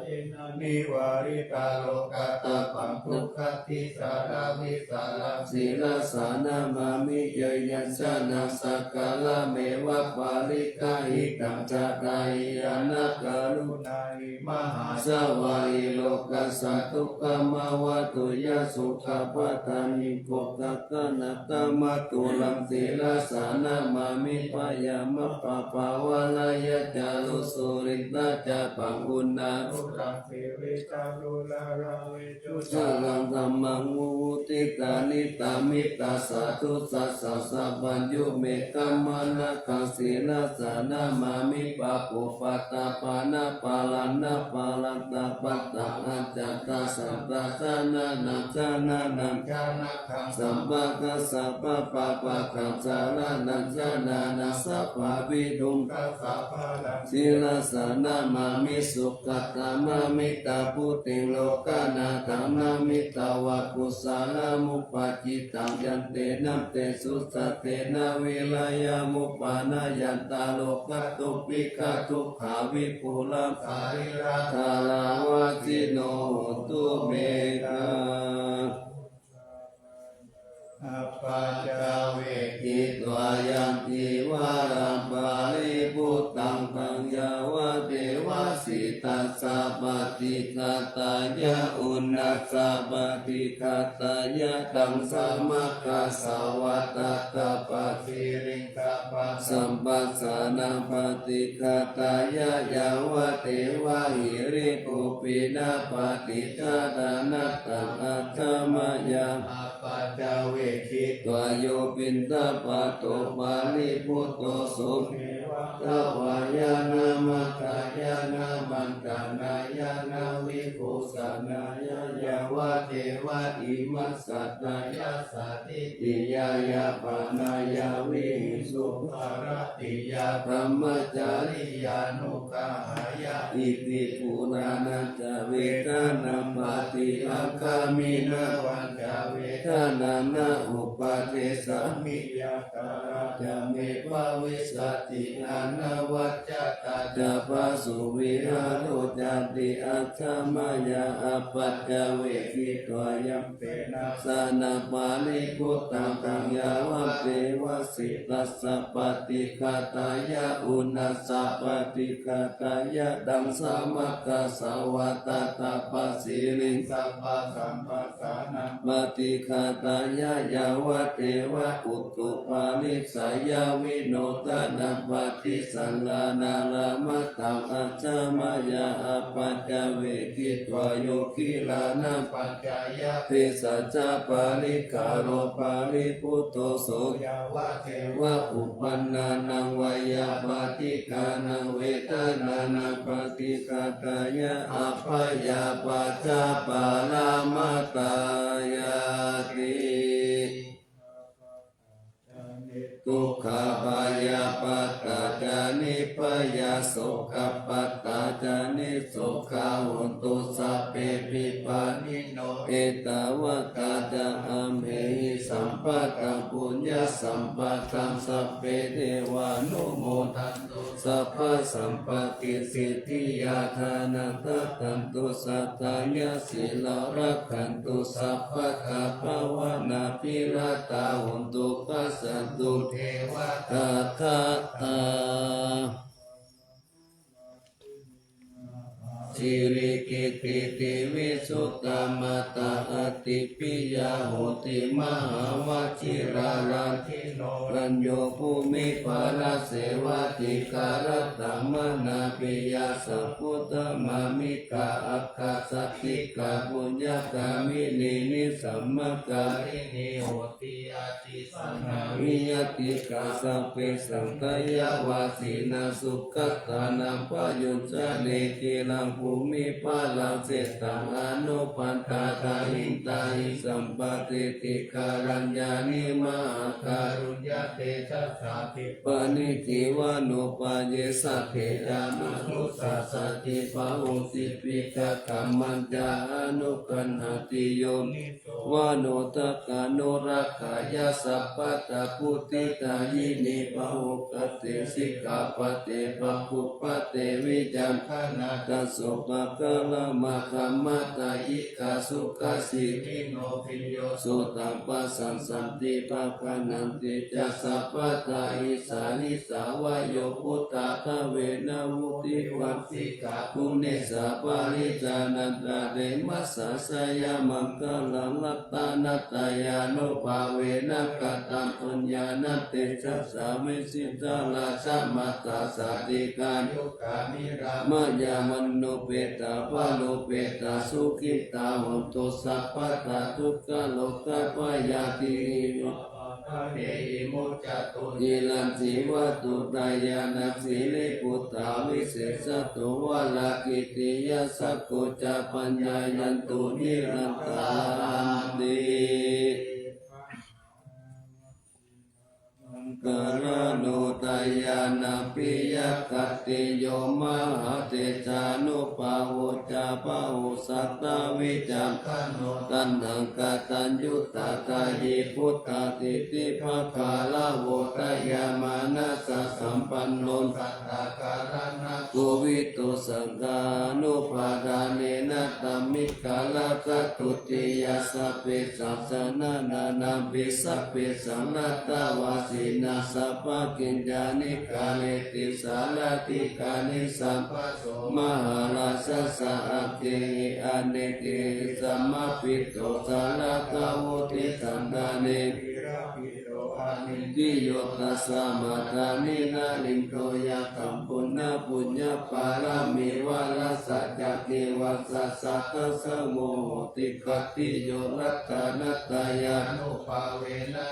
-nivāritālokatabbaṃ dukkhādisāraṃ vītarāmaṃ sirasā namāmi. Yaṃ yaṃ jānaṃ sakkarameva pariggāhitaṃ, jātā hi anakaruṇā hi mahāsavā hi, lokassa dukkhamāva tuyhaṃ sukhapadanī. Bhogakkhaṇattamathuraṃ sirasā namāmi. Byāmappabhāvarayacārū surindacabbaṃ, uṇṇānūraṃ siriṃsānūraṃ āvesujaṃ, saraṃ dhammaṃ muhudikāni tamidasādhu. Sāsā sabbāññu me khammānakaṃ sirasā namāmi. Pāpūpaṭṭhapāṇaparaṇaparattapattā, ajjhattasaṅghassa jānānaṃ janānaṃ janakā- -ṅ, sabbakassapabbapāgaṃ saraṇaṃ janānaṃ sabbābhidhuṃ, dasabalaṃ sirasā namāmi. Sugatamaṃ mettambusekaṃ, lokānaṃ namitvā kusalamanupassitaṃ, yantena te susaṭṭhena viriyamupayanti, lokadhātū pīḷadukkhā vipulā sārīrikadhāvā, khīṇo hotu me. Appaccavekkhitvā yaṃ cīvaraṃ paribhuttaṃ, taṃ yāvadeva sītassa paṭighātāya, uṇhassa paṭighātāya, taṃsamaggāsvātātapasiriṃ- -sabbasamphassānaṃ paṭighātāya, yāvadeva hirikopinapaṭicchādanatthaṃ, ajja mayā. Appaccavekkhitvā yo piṇḍapāto paribhutto, so me vātavāya na madāya na maṇḍanāya na vibhūsanāya, yāvadeva imassa dāyasatitiyāya pāṇāya vihiṃsuparatiyā brahmacariyānuggahāya, iti purāṇañca vedanaṃ paṭihaṅkhāmi, navañca vedanaṃ na uppādessāmi, yātrā ca me bhavissati anavajjatā ca phāsuvihāro cāti. Ajja mayā appaccavekkhitvā yaṃ senāsanaṃ paribhuttaṃ, taṃ yāvadeva sītassa paṭighātāya, uṇhassa paṭighātāya, taṃsamaggāsvātātapasiriṃsapasamphassānaṃ paṭighātāya, yāva devā utthupārissayavinodanaṃ paṭisallānārāmatthaṃ ajja mayā āpajjhavekkhitva yo gilānaṃ pañcayabhesajjaparikkhāro paribhutto so yāva devā uppannānaṃ veyyābādhikānaṃ vedanānaṃ paṭighātāya abyāpajjhaparamatāyāti. Dukkhappattā ca nibbhayā sokappattā ca nissokā hontu sabbepi pāṇino. Ettāvatā ca amhehi sambhataṃ puññasampadaṃ sabbe devānumodantu sabbasampattisiddhiyā. Dānaṃ dadantu saddhāya sīlaṃ rakkhantu sabbadā bhāvanābhiratā hontu gacchantu devatāgatā. Sirakīर्titī visuddhā mātā ādiripiyā hoti mahāvajirāradhi no rañño bhūmiparāsevā dīgharattamanāpiyā sabbuddhadhammikā akasatthikā puññagāminī nisammakāyinī hoti atisaññā viññātikā. Sabbesaṃ dayāvāsinā sugatānaṃ payojane khīlaṃ bhūmipharaṃ seṭṭhaṃ anupaṇḍāta hitahi sampāti. Dīgharaññāni mahākāruññatejasā khippaṃnītivānūpaye sabbejamānussasati. Bahū jīvitakaṃ mañña anuggahāti yoniso manasikānurakkhaye sabbadā buddhidāyinī. Pahutatthe sikkhāpade pāṇātipātā veditabbaṃ. Dasapakāramataṃ paṇātikā sukhajīvino. Bhiyyo sutaṃ passaṃ santi pāgaṇanti ca sabbadā. Issā nisā vā yo vutthajja verā mudiṭṭhuvā sikkhā guṇesu pajānanti. Te mahā jayamaṅgalaṃ ratanattayānubhāvena kataṃ puññaṃ tejasā vajjittarājamātā sāntikā yukā nirāmā yāva manupeṭṭhā balāpeṭṭhā sukhitā hontu sabbadā. Dukkharogabhayā tividhā vā bhayā vimuccantu. Ciraṃ jīvatu dayānanto siribhūto vijjito varakittiyā sakko ca paṭibhāvantu nirantaraṃ. Maṅgalāno dayānapiyakātiyo mahātejānubhāvo ca bāhussatthā vicakkhaṇo taṇhaṅkarānubiyuttā dāyī buddhādhipaggaṇarāsā dayāmanāsasampanno santakāraṇakovito saṅghānubhādānena taṃ vigaharakadutiyā. Sabbesaṃ janānāmpi sabbesaṃ lokavatthānaṃ sabbakiñcāni kareti sārīrikadāni sabbaso mahārājassa aggehi anekehi samāhito sārakkhavutti sandhāni virāsito anindriyo tasmā dāni narindo yattha puññapuññapāramī varasaccakivassassātha samo hoti khattiyo ratanattayānubhāvena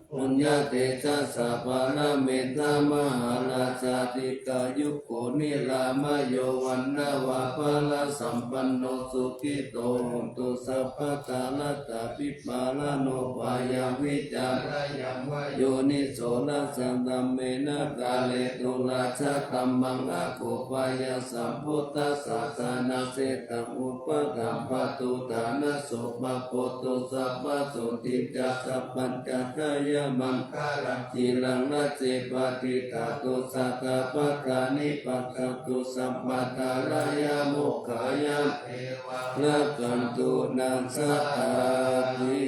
puññatejasā paranimmitā mahārājā dīghāyuko nirāmyo vaṇṇavantaṃ sukhito hotu sabbadā. Atthāpi pārano bhayaṃ vītarāyaṃ vā yoniso nasaddhammena kāretu rājadhammaṃ akopāya sambuddhasāsanasethā upaṭṭhappatu ṭhānaso pāpotto sabbasotthiṃ ca sabbañca jayamaṅgalaṃ. Ciraṃ rājapatiṭṭhāto sadā pāṇino pajaṃ sabbadā rājamogayā devā rakkhantu naṃ sādati.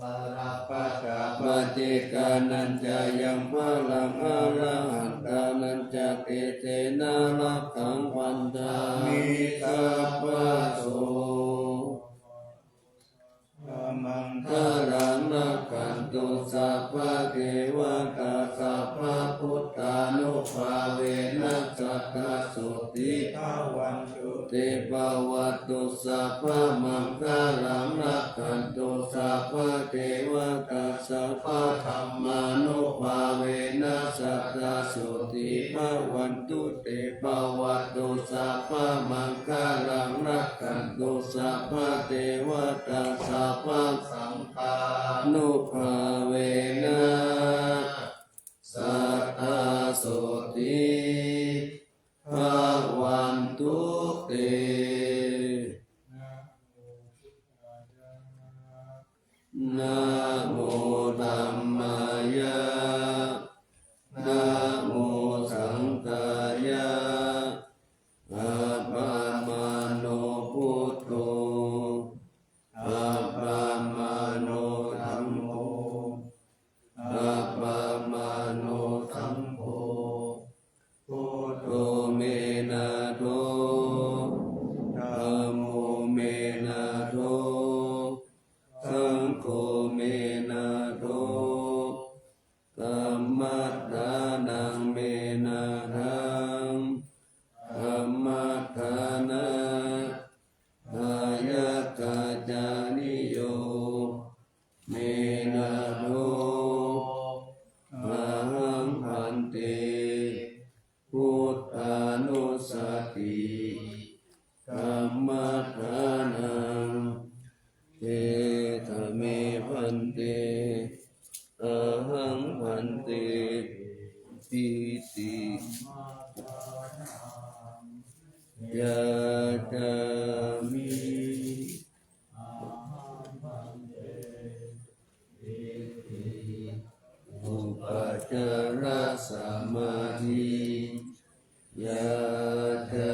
Balappattā paccekānañca yaṃ balaṃ arahantānañca tejena rakkhaṃ bandhāmi sabbaso. maṅgalaṃ rakkhantu sabbadevatā, sabbabuddhānubhāvena sadā sotthī bhavantu te. Bhavatu sabbamaṅgalaṃ, rakkhantu sabbadevatā, sabbadhammānubhāvena sadā sotthī bhavantu te. Bhavatu sabbamaṅgalaṃ, rakkhantu sabbadevatā, sabbasaṅghānubhāvena sadā sotthī bhavantu te. Namo dhammāya, namo saṅghāya. Appamāṇo buddho, appamāṇo dhammo, appamāṇo saṅgho. Buddho me nātho, dhammo me nātho, saṅgho me nātho. Dhammaddhanaṃ me nāthaṃ, dhammaddhana dāyakajjhaniyo me nātho. Ahaṃ bhante buddhānussati dhammaddhanaṃ. Gedha me bhante, ahaṃ bhante iti yācāmi. Upacārasamādhi yācāmi.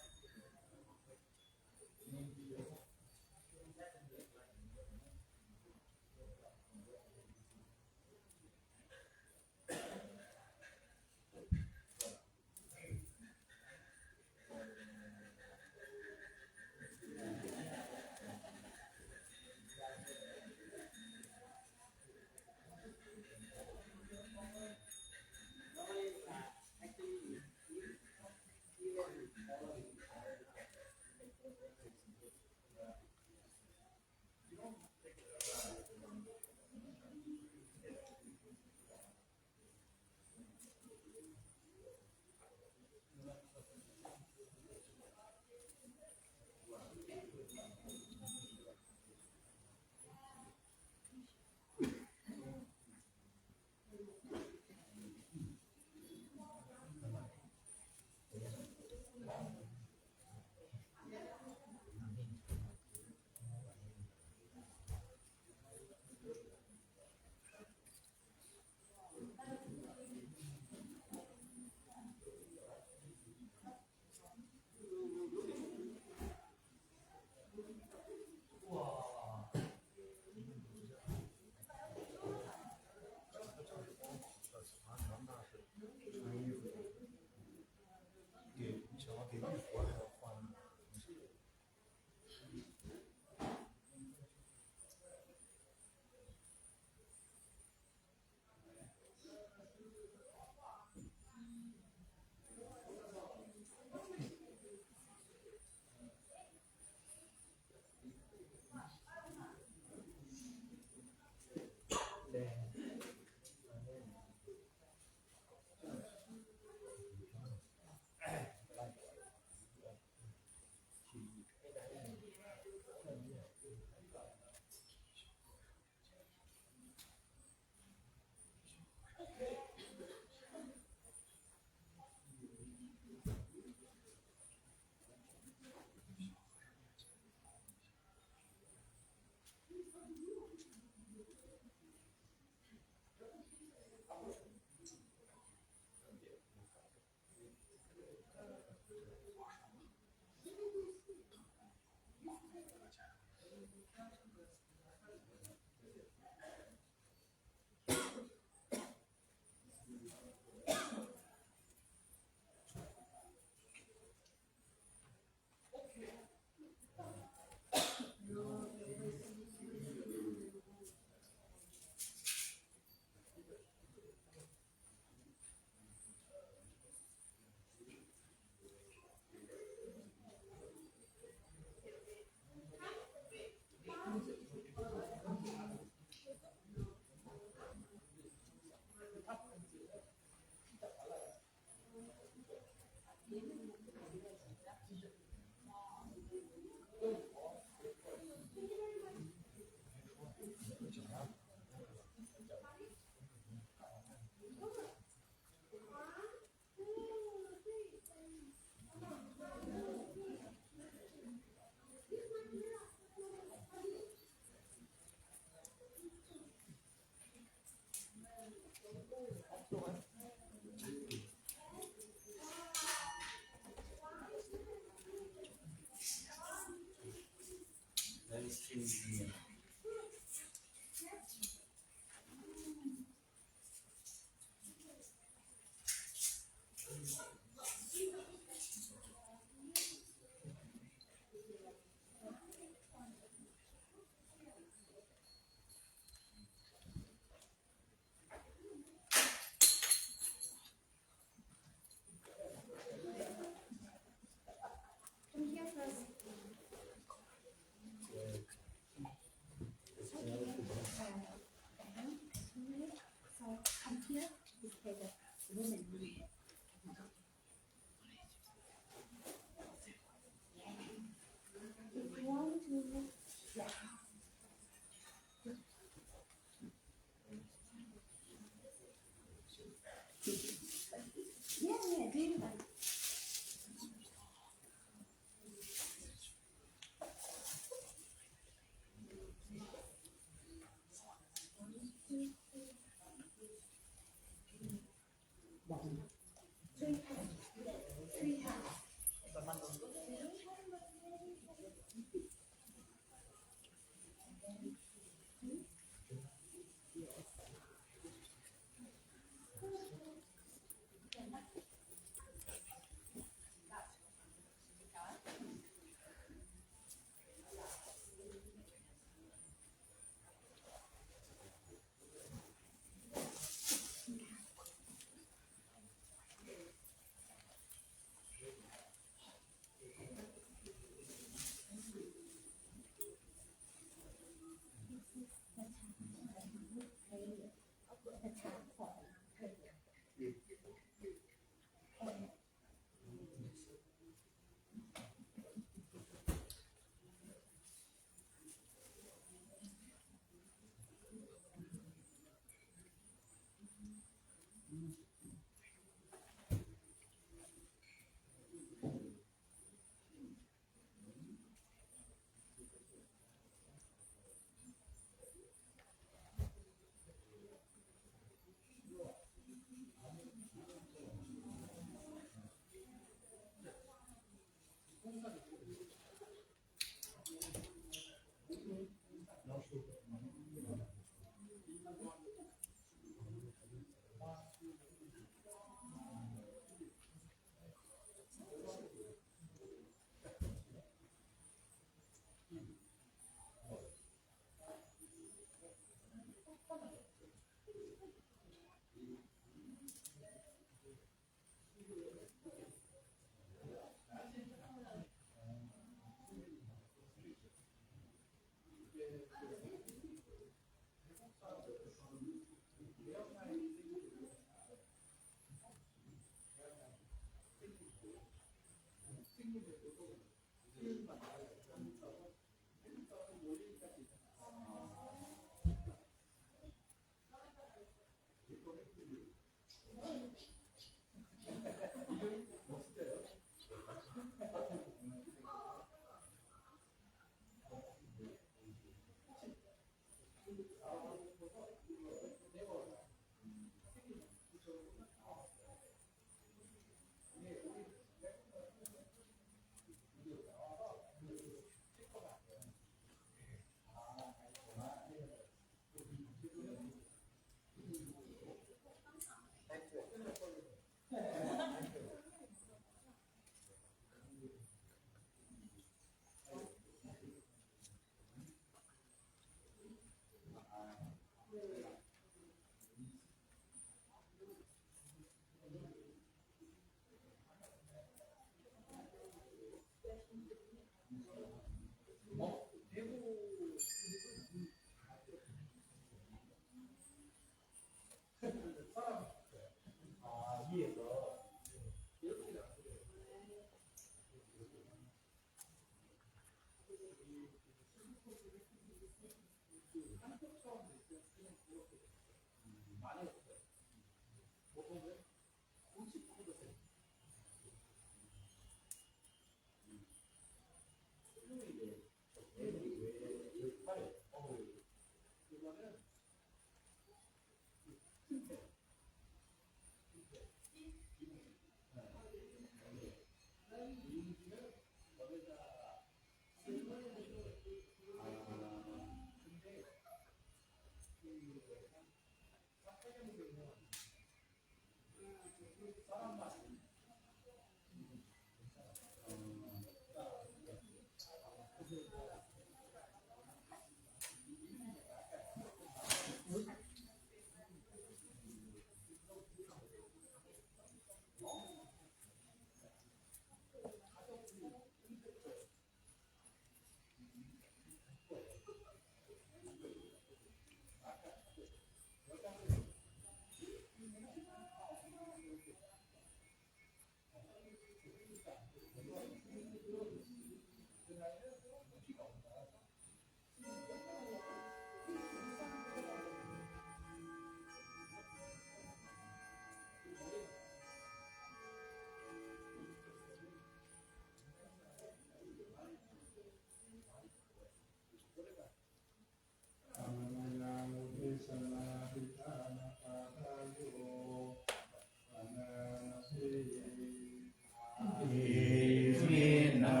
Iminā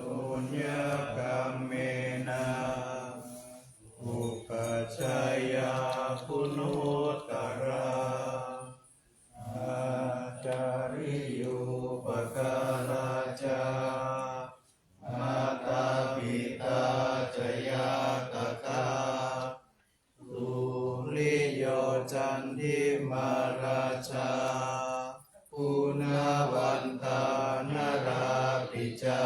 puññakammena upajjhāyā guṇuttarā, ācariyūpakārā ca mātā pitā ca ñātakā, suriyo candimā rājā, guṇavantā narāpi ca,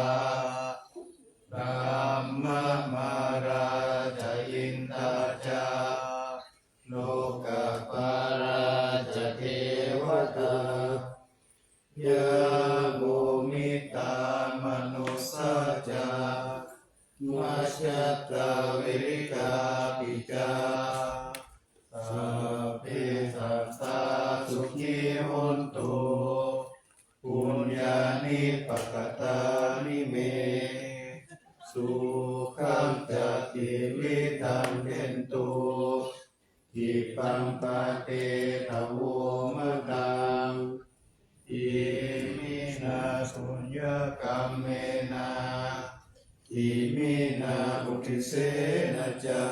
brahmamārā ca indā ca, lokapālā ca devatā, yamo mittā manussā ca, majjhattā verikāpi ca, sabbe sattā sukhī hontu, puññāni pakatāni me, sukhañca tividhaṃ dentu, khippaṃ pāpetha vomataṃ. Iminā puññakammena iminā uddisena ca,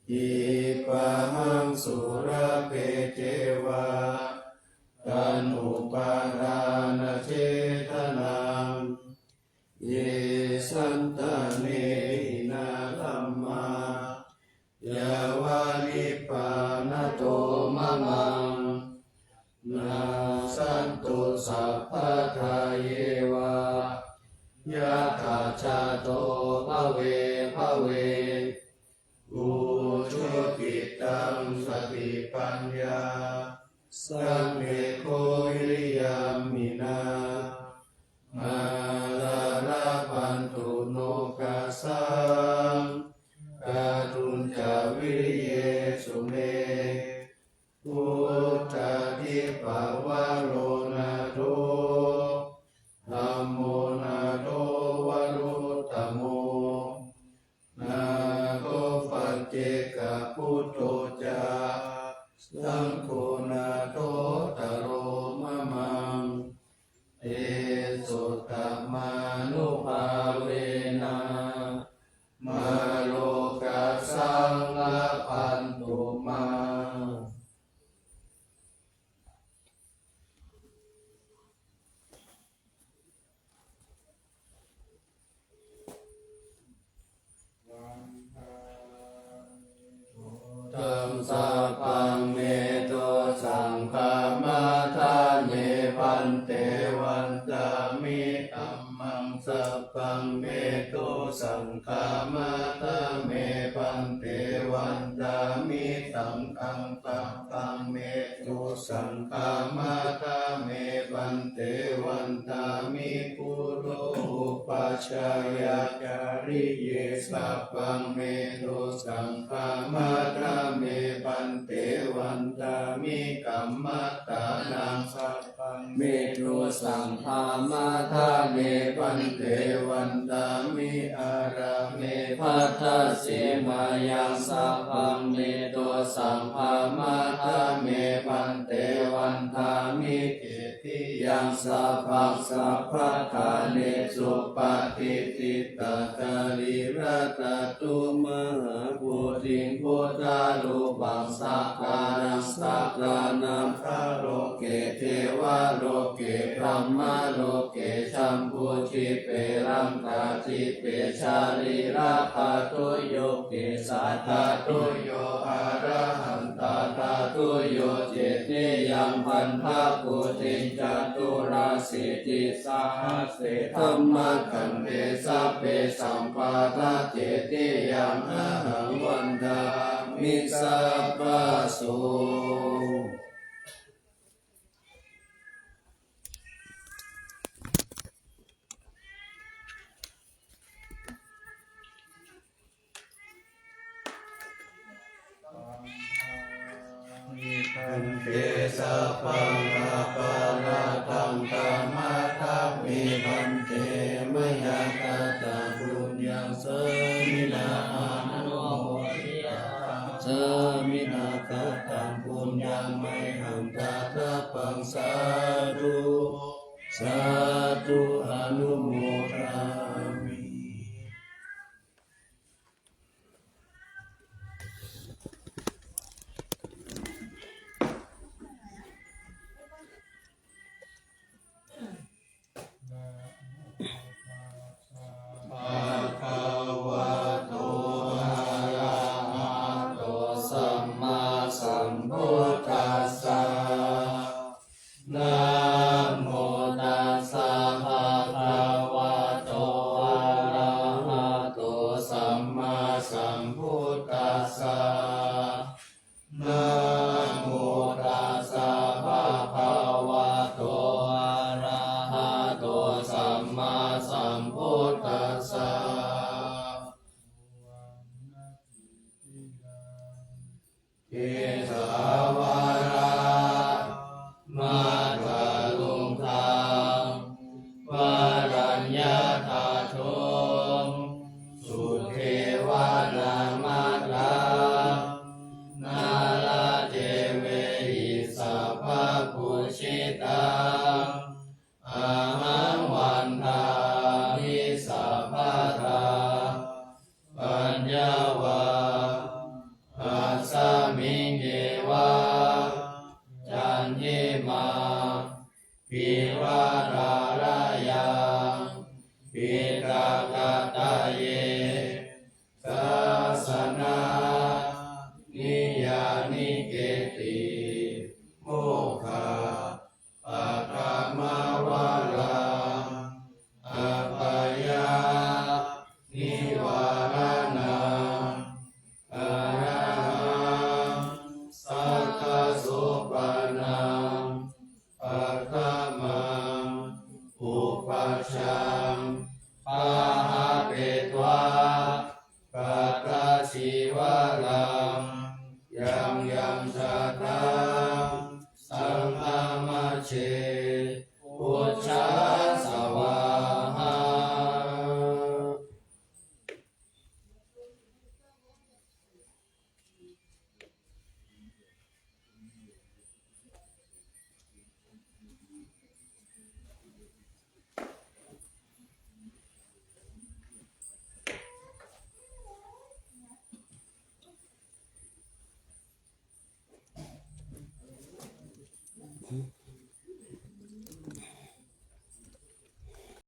dīpahaṃ sulabhe ceva taṇhupādānachedanaṃ, ye santāne hinā dhammā yāva nibbānato mamaṃ, nassantu sabbadā yeva yathājāto bhave bhave. Ujucittaṃ satipaññā sallekho viriyamhinā, mārā labhantu nokāsaṃ kātuñca viriyesu me. Buddhādhipavaro nātho, dhammo nātho varuttamo, nātho paccekabuddho ca, saṅgho nāthottaro mamaṃ. Tesottamānubhāvena mārokāsaṃ labhantu mā. Taṃ sabbaṃ me dosaṃ khamatha me bhante, vandāmi dhammaṃ sabbaṃ me dosaṃ khamatha me bhante, vandāmi saṅghaṃ sabbaṃ me dosaṃ khamatha me bhante, vandāmi guru upajjhāyācariye sabbaṃ me dosaṃ khamatha me bhante, vandāmi kammaṭṭhānaṃ sabbaṃ me dosaṃ khamatha me bhante, vandāmi ārāme bhaddasīmāyaṃ sabbaṃ me dosaṃ khamatha me bhante, vandāmi cetiyaṃ sabbaṃ sabbaṭṭhānesu patiṭṭhita sarīradhātu mahābodhiṃ buddharūpaṃ sakkāraṃ sakāranatha loke devaloke brahmaloke jambudīpe laṅkādīpe sarīradhātuyo kesādhātuyo arahantadhātuyo cetiyaṃ pañcakoti caturāsītisahas se dhammakkhandhe sabbe samparā cetiyaṃ ahaṃ vandāmi sabbaso. Bhante sabbaṃ aparādhaṃ khamatha me bhante, mayā kataṃ puññaṃ sāminā anumoditabbaṃ, sāminā kataṃ puññaṃ mayhaṃ dātabbaṃ, sādhu sādhu anumodāmi. Bhagavato arahato sammāsambuddhassa. Namo tassa bhagavato arahato sammāsambuddhassa. Namo tassa bhagavato arahato sammāsambuddhassa. Kesāvalā mātā luṅgaṃ varaññātā doṃ sudevanā mātā nāḷādevehi sabbapūjitaṃ ahaṃ vandāmi sabbadā. Ekakātaye dassanāniyāniketi mokkhapakkhamavaraṃ apāyanivāraṇaṃ arahaṃ satta sopanam paṭhamaṃ upajjhaṃ pāhapetvā